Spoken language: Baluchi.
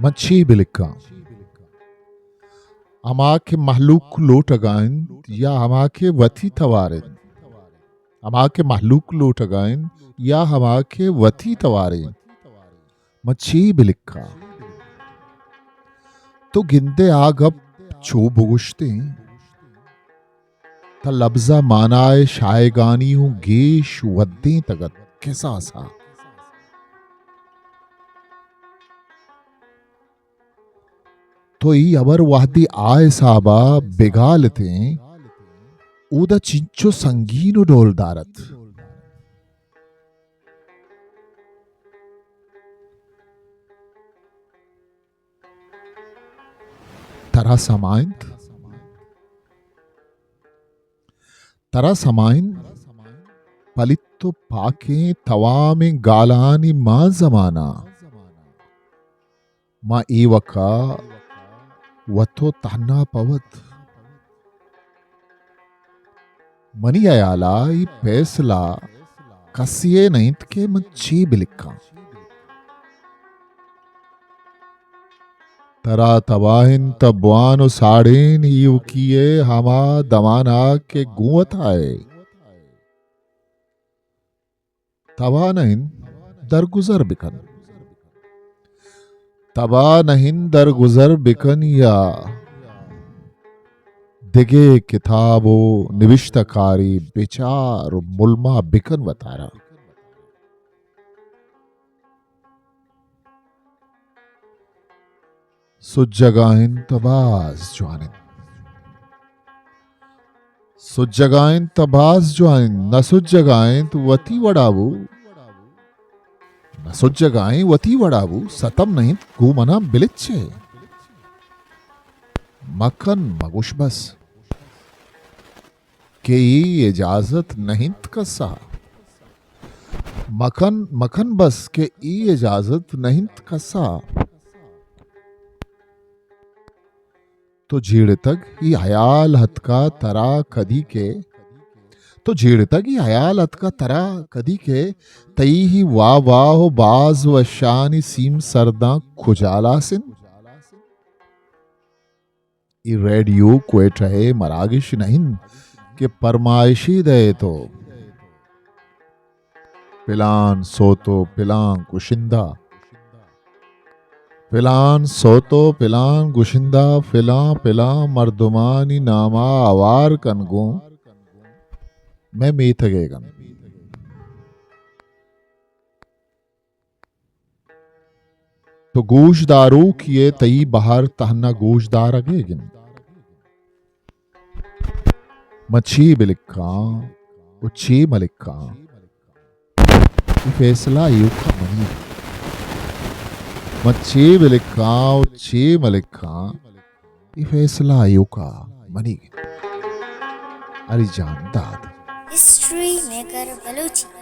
من چے بلکاں؟ ہما کہ مہلوک لوٹگا انت یا ہما کہ وتی توار انت؟ ہما کہ مہلوک لوٹگا انت یا ہما کہ وتی توار انت؟ من چے بلکاں؟ تو گندئے آ گپ چو بگوشتیں؟ تاں لبز ء مانائے شاہگانی ہوں گیش ودینتگ ات کساس ء۔ تو اے ہبر وہدے آ حساب ء بگال اتیں، اودا چنچو سنگین و ڈولدار ات۔ ترا سما انت؟ ترا سما انت؟ پلیت و پاکیں توامیں گالانی مان زماناں ما ایوکا وت و تہنا پہ وت۔ منی ہیالا اے پیسلہ کسے ء نہ انت کہ من چے بلکاں۔ ترا تباہ انت بوان و ساڑین ایوکی ء ہما دمانا کہ گوں وتا ء۔ تباہ نہ انت، درگزر بکن۔ تباہ نہ انت، درگزر بکن یا دگہ کتاب و نبشتہ کاری بچار و ملما بکن وتارا۔ سجگا انت باز جوان انت۔ سجگا انت باز جوان انت، نہ سجگا انت وتی وڑا بو۔ نہ سجگا انت وتی وڑا بو، ستم نہ انت گوں منا بلچے۔ مکن مگوش بس کہ اے اجازت نہ انت کسا۔ مکن، مکن بس کہ اے اجازت نہ انت کسا۔ تو جیڑتگ اے ہیال اتکا ترا کدی کہ، تو جیڑتگ اے ہیال اتکا ترا کدی کہ تئی واہ واہ و باز وشانی سیم سرداں کجا لاس انت؟ اے ریڈیو کوئٹہ ء مراگش نہ انت کہ پرمائشی دئے تو پلان سوت و پلان گشندہ، پلان سوت و پلان گشندہ، پلان پلان مردمانی ناما ہوار کن گوں مئے میتگ ء گند۔ تو گوش داروکے ئے، تئی بہر تہنا گوش دارگ ئیگ انت۔ من چے بلکاں و چے ملکاں، اے فیصلہ ایوکا منی انت۔ من چے بلکاں و چے ملکاں، اے فیصلہ ایوکا منی انت۔ علی جان داد۔ History maker Balochi.